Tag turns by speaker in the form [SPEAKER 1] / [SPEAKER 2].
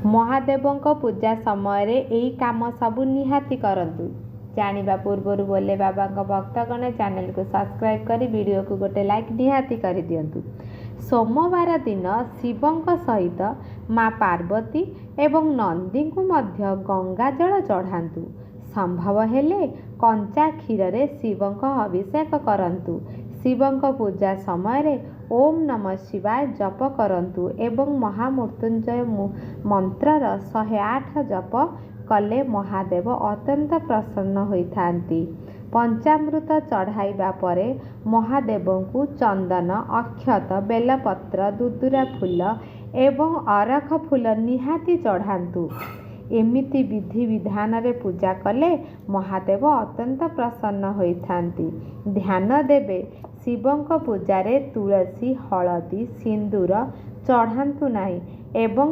[SPEAKER 1] ମହାଦେବଙ୍କ ପୂଜା ସମୟରେ ଏହି କାମ ସବୁ ନିହାତି କରନ୍ତୁ। ଜାଣିବା ପୂର୍ବରୁ ଭୋଲେ ବାବାଙ୍କ ଭକ୍ତଗଣ ଚ୍ୟାନେଲକୁ ସବସ୍କ୍ରାଇବ୍ କରି ଭିଡ଼ିଓକୁ ଗୋଟେ ଲାଇକ୍ ନିହାତି କରିଦିଅନ୍ତୁ। ସୋମବାର ଦିନ ଶିବଙ୍କ ସହିତ ମା ପାର୍ବତୀ ଏବଂ ନନ୍ଦୀଙ୍କୁ ମଧ୍ୟ ଗଙ୍ଗାଜଳ ଚଢ଼ାନ୍ତୁ। ସମ୍ଭବ ହେଲେ କଞ୍ଚା କ୍ଷୀରରେ ଶିବଙ୍କ ଅଭିଷେକ କରନ୍ତୁ। ଶିବଙ୍କ ପୂଜା ସମୟରେ ଓମ୍ ନମଃ ଶିବାୟ ଜପ କରନ୍ତୁ ଏବଂ ମହାମୃତ୍ୟୁଞ୍ଜୟ ମନ୍ତ୍ରର 108 ଜପ କଲେ ମହାଦେବ ଅତ୍ୟନ୍ତ ପ୍ରସନ୍ନ ହୋଇଥାନ୍ତି। ପଞ୍ଚାମୃତ ଚଢ଼ାଇବା ପରେ ମହାଦେବଙ୍କୁ ଚନ୍ଦନ, ଅକ୍ଷତ, ବେଲପତ୍ର, ଦୁଦୁରା ଫୁଲ ଏବଂ ଅରଖ ଫୁଲ ନିହାତି ଚଢ଼ାନ୍ତୁ। ଏମିତି ବିଧି ବିଧାନରେ ପୂଜା କଲେ ମହାଦେବ ଅତ୍ୟନ୍ତ ପ୍ରସନ୍ନ ହୋଇଥାନ୍ତି। ଧ୍ୟାନ ଦେବେ, ଶିବଙ୍କ ପୂଜାରେ ତୁଳସୀ, ହଳଦୀ, ସିନ୍ଦୁର ଚଢ଼ାନ୍ତୁ ନାହିଁ ଏବଂ